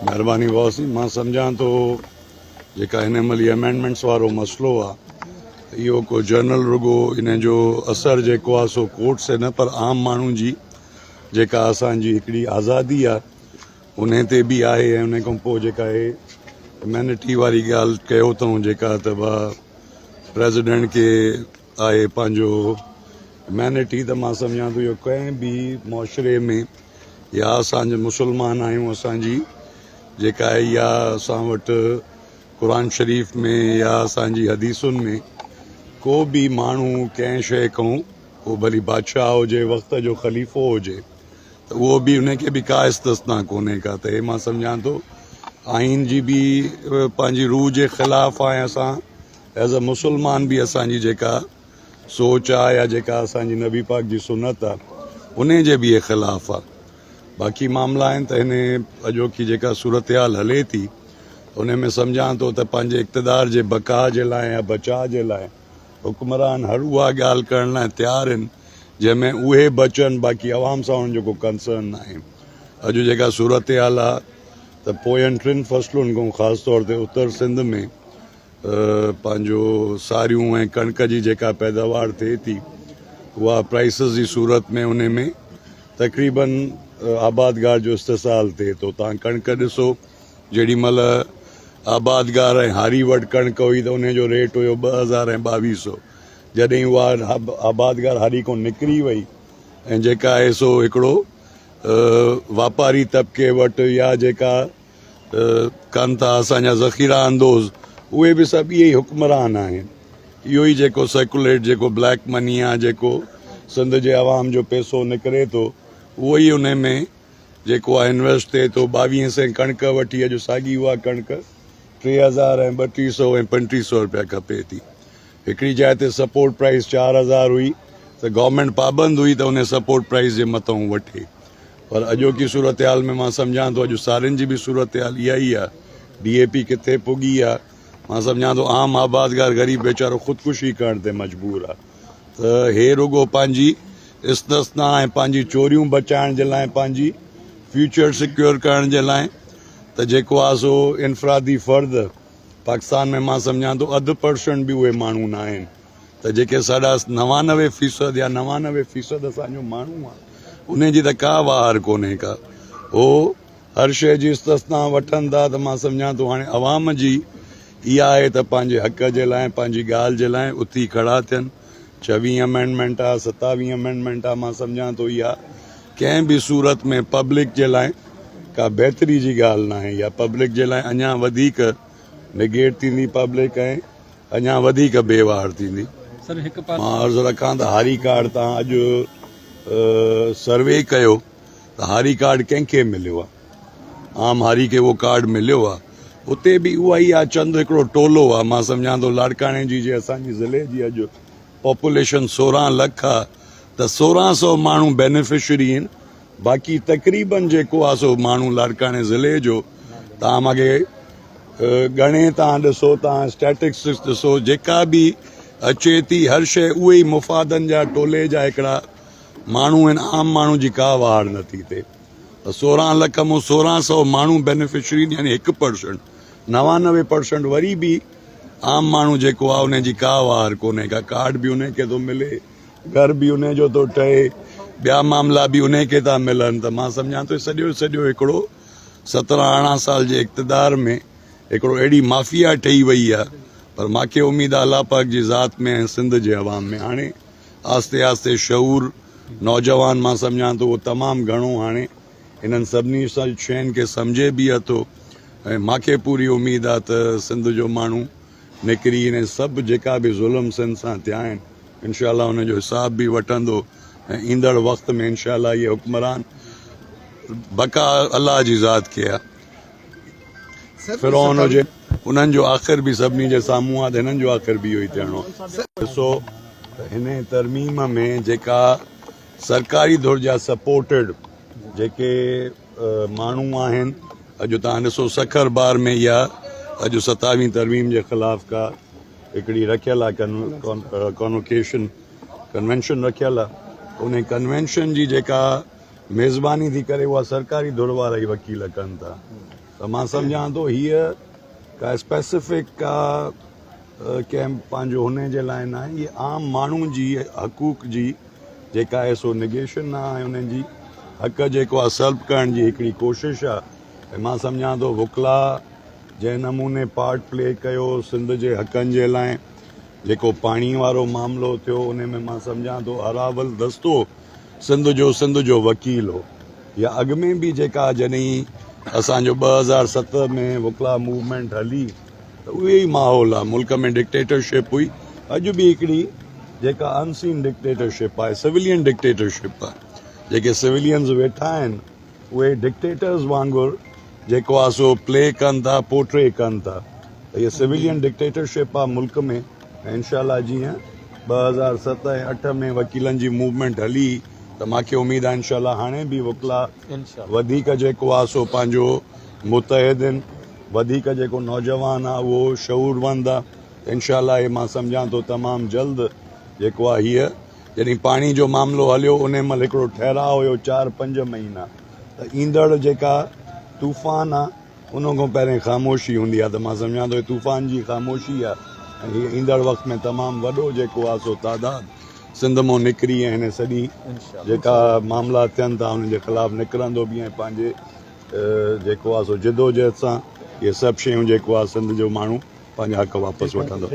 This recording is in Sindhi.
مهرباني باس مان سمجهان ٿو جيڪا هن مهل هي امينڊمينٽس وارو مسئلو آ ته اهو ڪو جنرل رڳو ان جو اثر جيڪو آ سو ڪورٽس تي نه پر عام ماڻهو جي جيڪا اسان جي هڪڙي آزادي آ ان تي به آهي ۽ ان کان پوء جيڪا هي اميونٽي واري ڳالهه ڪيو اٿئون جيڪا ته پريزيڊنٽ کي آهي پنهنجو اميونٽي ته مان سمجهان ٿو اهو ڪنهن به معاشري ۾ يا اسان جي مسلمان آهيون اسان جي جيڪا آهي يا اسان وٽ قرآن شريف ۾ يا اسان جي حديثن ۾ ڪو به ماڻهو ڪنهن شيء کان هو ڀلي بادشاهه هجي وقت جو خليفو هجي ته اهو به ان کي به ڪا استثنا ڪونهي ڪا ته هي مان سمجهان ٿو آئين جي به پنهنجي روح جي خلاف آهي اسان ايز ا مسلمان به اسان جي جيڪا سوچ آ يا جيڪا اسان جي نبي پاڪ جي سنت آ انهي جي به خلاف آ باقي معاملا آهن ته هن اڄوڪي جيڪا صورتحال هلي ٿي انهي ۾ سمجهان ٿو ته پنهنجي اقتدار جي بقا جي لاء يا بچاء جي لاء حڪمران هر اها ڳالهه ڪرڻ لاء تيار آهن جنهن ۾ اهي بچن باقي عوام سان انهن جو ڪو ڪنسرن ناهي اڄ جيڪا صورتحال آ ته پوين ٽن فصلن کان خاص طور تي اتر سنڌ ۾ پنهنجو ساريون ۽ ڪڻڪ جي جيڪا پيداوار ٿئي ٿي اها پرائسز جي صورت ۾ ان ۾ تقريبن آبادگار جو استحصال ٿئي ٿو تان ڪڻڪ ڏسو جيڏي مهل آبادگار ۽ هاري وٽ ڪڻڪ هئي ته ان جو ريٽ هيو 2000 ۽ 2200 جڏهن اها آبادگار هاري کان نڪري وئي ۽ جيڪا آهي سو هڪڙو واپاري طبقي وٽ يا جيڪا ڪن ٿا اسان جا ذخيره اندوز اهي به سڀ اهي ئي حڪمران آهن اهو ئي جيڪو سرڪوليٽ جيڪو بليڪ مني آ جيڪو سنڌ جي عوام جو پيسو نڪري ٿو اهو ئي ان ۾ جيڪو آ انويسٽ ٿئي ٿو ٻاويهين سئين ڪڻڪ وٺي اڄ ساڳي اها ڪڻڪ 3000 ۽ 3200 ۽ 3500 روپيا کپي ٿي هڪڙي جاء تي سپورٽ پرائس 4000 هئي ته گورنمينٽ پابند هئي ته ان سپورٽ پرائس جي مٿان وٺي پر اڄوڪي صورتحال ۾ مان سمجهان ٿو اڄ سارين جي به صورتحال اها ئي آهي، ڊي اي پي ڪٿي پڳي آهي، مان سمجهان ٿو عام آبادگار غريب ويچارو خودڪشي ڪرڻ تي مجبور آهي ته هي رڳو پنهنجي استثنا ۽ پنهنجي چوريون بچائڻ جي لاء پنهنجي فيوچر سيڪيور ڪرڻ جي لاء ته جيڪو آهي سو انفرادي فرد پاڪستان ۾ مان سمجهان ٿو اڌ پرسنٽ به اهي ماڻهو نه آهن. ته جيڪي ساڍا 99 فيصد يا 99 فيصد اسان جو ماڻهو آ انهي جي ته ڪا واهر ڪونهي ڪا هو هر شيء جي استثنا وٺن ٿا ته مان سمجهان ٿو هاڻي عوام جي اها آهي ته پنهنجي حق جي لاء پنهنجي ڳالهه جي لاء اٿي کڙا ٿين ڇويهين امينڊمينٽ آ ستاويهين امينڊمينٽ آ مان سمجهان ٿو اها ڪنهن به صورت ۾ پبلڪ جي لاء ڪا بهتري جي ڳالهه ناهي يا پبلڪ جي لاء اڃا وڌيڪ نگيٽ ٿيندي پبلڪ ۽ اڃا وڌيڪ بي واهڙ ٿيندي. مان عرض رکان ته هاري ڪارڊ تان اڄ سروي ڪيو ته هاري ڪارڊ ڪنهن کي مليو آهي عام هاري کي اهو ڪارڊ مليو آهي اتي به اها ئي آهي چند هڪڙو ٽولو آهي مان سمجهان ٿو لاڙڪاڻي جي جي اسان جي ضلعي جي اڄ پاپوليشن 16 لک آهي ته 16 سو ماڻهو بينيفشري آهن باقي تقريبن جيڪو آهي سو ماڻهو لاڙڪاڻي ضلعي جو تان ماکي ڳڻي تان ڏسو تان اسٽيٽسٽڪس ڏسو جيڪا به اچي ٿي هر شيء اهي ئي مفادن جا ٽولي جا هڪڙا ماڻهو آهن عام ماڻهو جي ڪا واهڙ نٿي ٿئي ته 16 لک مون 16 سو ماڻهو بينيفشري يعني 1% 99 پرسنٽ وري به عام ماڻهو جيڪو آهي ان جي ڪا واهر ڪونهي ڪا ڪارڊ به ان کي ٿو ملي گهر به ان جو ٿو ٺهي ٻيا معاملا به ان کي ٿا ملن ته مان سمجهان ٿو سڄو سڄو هڪڙو 17 18 سال جي اقتدار ۾ هڪڙو اهڙي مافيا ٺهي وئي آ پر ماکي اميد آ الله پاڪ جي ذات ۾ ۽ سنڌ جي عوام ۾ هاڻي آهستي آهستي شعور نوجوان مان سمجهان ٿو اهو تمام گهڻو هاڻي انهن سڀني شين کي سمجهي به اٿو ۽ ماکي پوري اميد آ ته سنڌ جو ماڻهو نڪري انهي سڀ جيڪا به ظلم سنڌ سان ٿيا آهن انشاء الله انهن جو حساب به وٺندو ۽ ايندڙ وقت ۾ انشاء الله اهي حڪمران بقا الله جي ذات کي آ فرعون هجي انهن جو آخر به سڀني جي سامهون آ ته هنن جو آخر به اهو ئي ٿيڻو آ. ڏسو ته هن ترميم ۾ جيڪا سرڪاري ڌر جا سپورٽيڊ جيڪي ماڻهو آهن اڄ توهان ڏسو سکر بار ۾ اها اڄ ستاويهين ترميم جي خلاف ڪا هڪڙي رکيل آهي ڪانوڪيشن ڪنوينشن رکيل آهي ان ڪنوينشن جي جيڪا ميزباني ٿي ڪري اها سرڪاري ڌر وارا ئي وڪيل ڪن ٿا. ته مان سمجهان ٿو هيء ڪا اسپيسفڪ ڪا ڪنهن پنهنجو هن جي لاء ناهي، هيء عام ماڻهو جي حقوق جي جيڪا آهي سو نگيشن آهي ۽ انهن جي حق جيڪو آهي سلب ڪرڻ جي هڪڙي ڪوشش آهي ۽ مان سمجهان ٿو وڪلا جنهن نموني پارٽ پلي ڪيو سنڌ جي حقن جي لاء جيڪو پاڻي وارو معاملو ٿيو ان ۾ مان سمجهان ٿو اراول دستو سنڌ جو سنڌ جو وڪيل هو يا اڳ ۾ به جيڪا جڏهن اسان جو 2007 ۾ وڪلا موومينٽ هلي ته اهي ئي ماحول آ ملڪ ۾ ڊڪٽيٽرشپ هئي اڄ به هڪڙي جيڪا ان سين ڊڪٽيٽرشپ آهي سويلين ڊڪٽيٽرشپ آهي جيڪي سويلينز ويٺا آهن اهي ڊڪٽيٽرز وانگر جيڪو آ سو پلي ڪن ٿا پورٽري ڪن ٿا ته هي سويلين ڊڪٽيٽرشپ آ ملڪ ۾ ۽ انشاء الله جيئن 2007 ۽ 8 ۾ وڪيلن جي موومينٽ هلي ته ماکي اميد آ انشاء الله هاڻي به وڪلا وڌيڪ جيڪو آ سو پنهنجو متحد آهن وڌيڪ جيڪو نوجوان آ اهو شعور وند آ ته انشاء الله هي مان سمجهان ٿو تمام جلد جيڪو آ هيء جڏهن پاڻي جو معاملو هليو انهي مهل هڪڙو ٺهراء هيو چار پنج مهينا ته ايندڙ جيڪا طوفان آ ان کان پهرين خاموشي هوندي آ ته مان سمجهان ٿو هي طوفان جي خاموشي آ ۽ هي ايندڙ وقت ۾ تمام وڏو جيڪو آ سو تعداد سنڌ مون نڪري ۽ هن سڄي جيڪا معاملا ٿين ٿا انهن جي خلاف نڪرندو به ۽ پنهنجي جيڪو آ سو جدوجهد سان اهي سڀ شيون جيڪو آ سنڌ جو ماڻهو پنهنجا حق واپس وٺندو.